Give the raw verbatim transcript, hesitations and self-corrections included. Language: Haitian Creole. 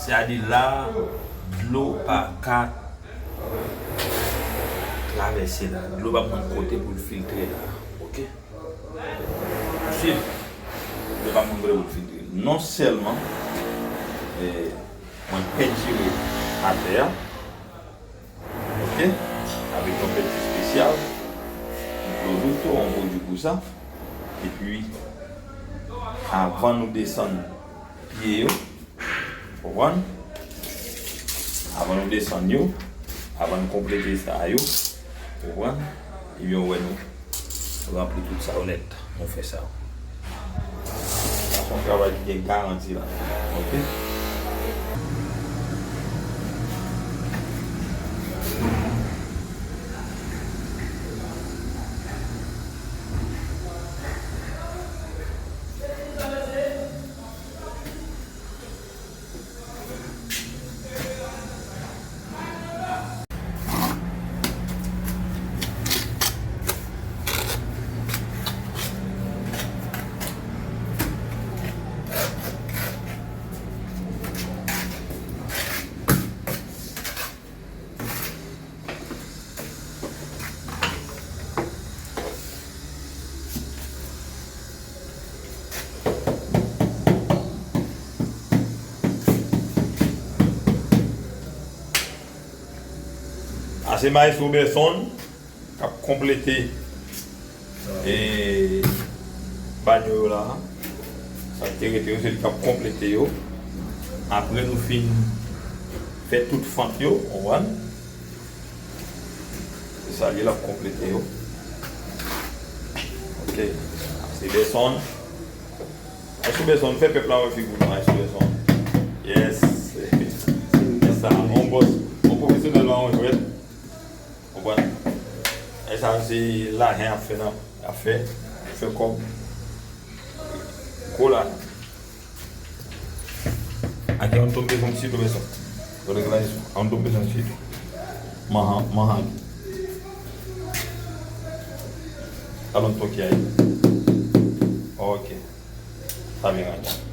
Sa di la, dlo pa ka travèse la. Dlo pa jwenn kote pou l filtre la. Oke? Swiv. Dlo pa jwenn kote pou l filtre. Non sèlman, eh, mwen pentire atè a, oke, avèk yon penti espesyal, yon klozouto, yon pwodui pou sa. Epi, avan nou desann pye yo, konprann? Avan nou desann yo, avan nou konplete sa yo, konprann? Ebyen, ou wè nou ranpli tout sa yo nèt. Nou fè sa. Sa se yon travay ki gen garanti la. Oke? Sa se Maestro Berson k ap konplete, e, banyo yo la. Sa k te rete yo, se li k ap konplete yo. Apre nou fin fè tout fant yo, ou konprann? Se sa li l ap konplete yo. Oke. Maestro Berson. Maestro Berson, fè pèp la wè figi w non, Maestro Berson. Yes. Se sa, yon bòs, yon pwofesyonèl pa yon jwèt. Konprann? E sa se lajan y ap fè nan, y ap fè, fè kòb. Gwo lajan. Ake yon tonbe son sitou bezwen. Gade la, yon tonbe son sitou. Manhan, manhan. Alon toki ay. Oke. Sa vin rann.